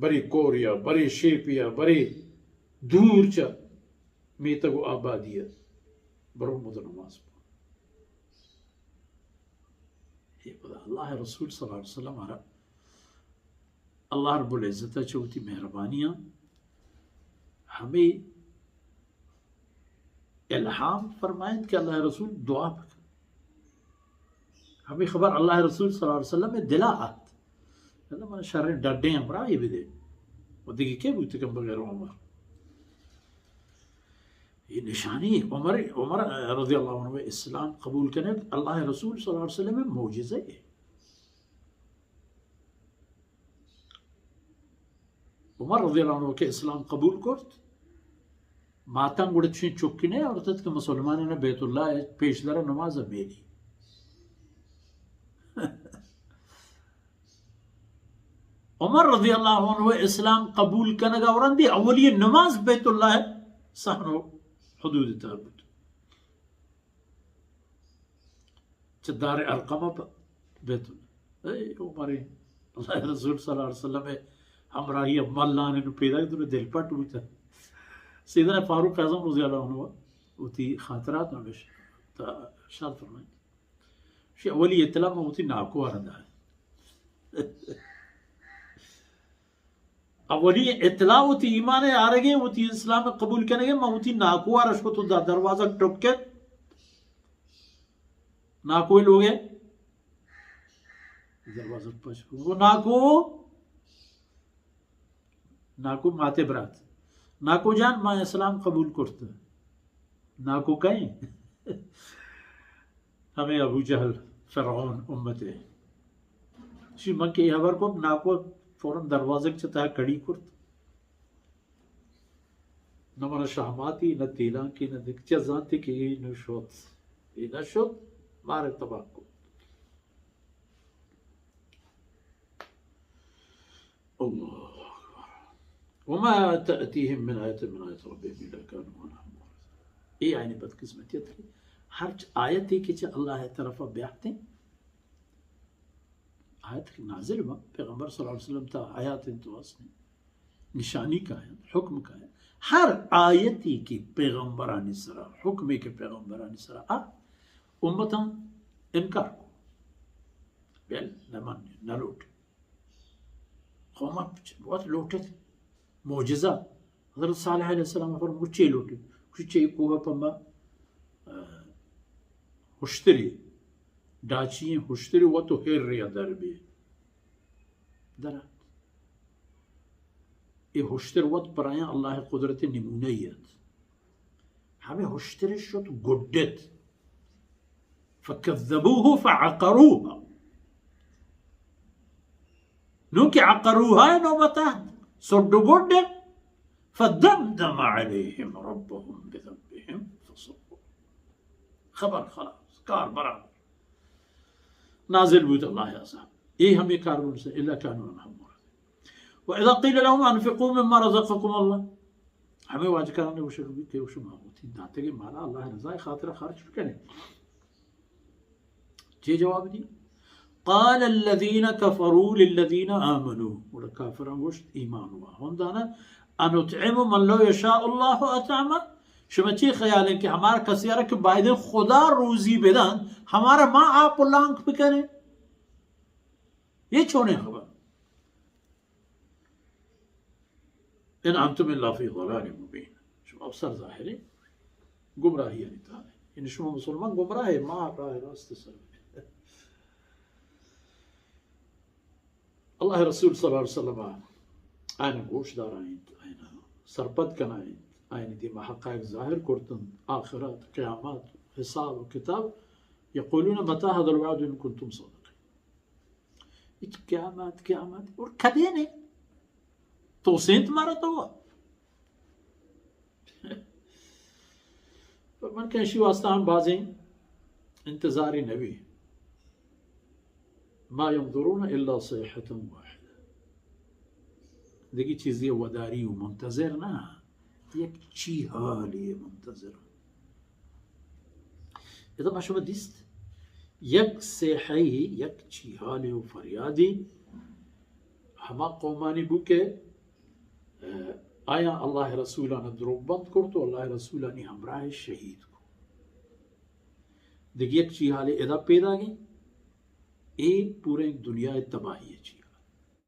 برے کوریا، برے شیپیا، برے دور چہ میتگ و آبادیا، برو مد نماز بکن۔ اے پدا اللہ رسول صلی اللہ علیہ وسلم ءَ را اللہ رب العزت ءَ چہ وتی مہربانیاں ہمے الہام فرمائینت کہ اللہ رسول دعا بکن۔ ہمے خبر اللہ رسول صلی اللہ علیہ وسلم ءِ دل ءَ ات۔ اللہ من شریں ڈڈیں ہمراہی بدے۔ و دگہ کے بوت کن بغیر عمر؟ اے نشانی عمر، عمر رضی اللہ عنہ اسلام قبول کنگ، اللہ رسول صلی اللہ علیہ وسلم معجزہ ہے۔ عمر رضی اللہ عنہ کہ اسلام قبول کرت، ماتاں گڑا چین چکی نہ آورتت کہ مسلمانان بیت اللہ پیش دار نماز میلی۔ عمر رضی اللہ عنہ اسلام قبول کنگا ورندی اولی نماز بیت اللہ صحن و حدود تہا بود۔ چہ دار ارقم پہ بیت اللہ۔ اے عمر، اللہ رسول صلی اللہ علیہ وسلم ہمراہی ملان نو پیدا تو دل پٹ بوتا۔ سیدنا فاروق اعظم رضی اللہ عنہ وتی خاطرات نوشت تا ارشاد فرمائیں۔ شی اولی اطلاع ما وتی ناکو ءَ را دات۔ اولی اطلاع وتی ایمان آرگے، وتی اسلام قبول کنگے، ما وتی ناکو ءَ را شو تو دا دروازہ ٹکت۔ ناکو لوگے دروازہ پچ کو۔ ناکو، ناکو ماتے برات۔ ناکو جان، ما اسلام قبول کرت۔ ناکو کئیں؟ ہمے ابو جہل، فرعون امتے۔ شی من کہ اے ہبر کو، ناکو فوراً دروازگ چہ تہا کڑی کرت۔ نہ من شہماتی، نہ تیلانکی، نہ دگہ چیز زانتی کہ اے نہ شت۔ اے نہ شت، مارے تباہ کو۔ اللہ اکبر۔ وما تأتيهم من آية من آيات ربهم إلا كانوا عنها معرضين۔ اے آیانی بدقسمتی ات کہ ہرچ آیتے کہ چہ اللہ طرف بیاہتیں، آیت کہ نازل با، پیغمبر صلی اللہ علیہ وسلم تا آیات انت واسطے، نشانی کاین، حکم کاین۔ ہر آیتی کہ پیغمبرانی سرا، حکمے کہ پیغمبرانی سرا آ، امتاں انکار کو۔ بل نہ من، نہ لوٹ۔ قوم وت لوٹت معجزہ۔ حضرت صالح علیہ السلام فرمو چے لوٹت؟ کچھ چے کوہ پما، آ، ہشتری، ڈاچی ہشتری وت و ہر یا در بی۔ درات۔ اے ہشتر وت پرایاں اللہ قدرت نمونہ یت۔ ہمے ہشتر شت گڈت۔ فكذبوه فعقروها۔ نوں کہ عقروها نوبتا سڈ گڈ، فدمدم عليهم ربهم بذنبهم فسواها۔ خبر خلاص، کار برابر۔ نازل بود اللہ عذاب۔ اے ہمے کار بن سے، إلا كانوا عنها معرضين۔ وإذا قيل لهم أنفقوا مما رزقكم الله۔ ہمے واجکاران گوشگ بیت کہ شما وتی داتگیں مالا اللہ رضا خاطر خرچ بکنے۔ چے جواب دی؟ قال الذين كفروا للذين آمنوا۔ گڑا کافراں گوشت ایمان واہندانا، أنطعم من لو يشاء الله أطعمه؟ شما چی خیال ہے کہ ہمارا کسی آرا کہ بایدیں خدا روزی بدن، ہمارا ما آپ و لانک بکنے؟ یہ چونیں خبر؟ إن أنتم إلا في ضلال مبين۔ شما سر ظاہرے گمراہی یعنی تہا۔ یعنی شما مسلمان گمراہ ہے، ما راہ راست سر۔ اللہ رسول صلی اللہ علیہ وسلم آیان گوش دارائیں، آیان سرپد کنائیں، آیان دیما حقائق ظاہر کرتن، آخرت، قیامت، حساب و کتاب۔ يقولون متى هذا الوعد إن كنتم صادقين۔ اچ قیامت، قیامت، اور کدے نے؟ تو سینت مارا تو۔ پر من کہ اشی واسطہ ہم بازیں انتظاری نبی۔ ما ينظرون إلا صيحة واحدة۔ دیگی چیزی وداری و منتظر نہ، یک چیہالی منتظر۔ ادا ما شما دیست، یک صیحہ، یک چیہالے و فریادے، ہما قومانی بو کہ، اه، آیاں اللہ رسولان دروگ بند کرت و اللہ رسولانی ہمراہ شہید کو۔ دگہ یک چی حال ادا پیدا گی، اے پوریں دنیا تباہی چی۔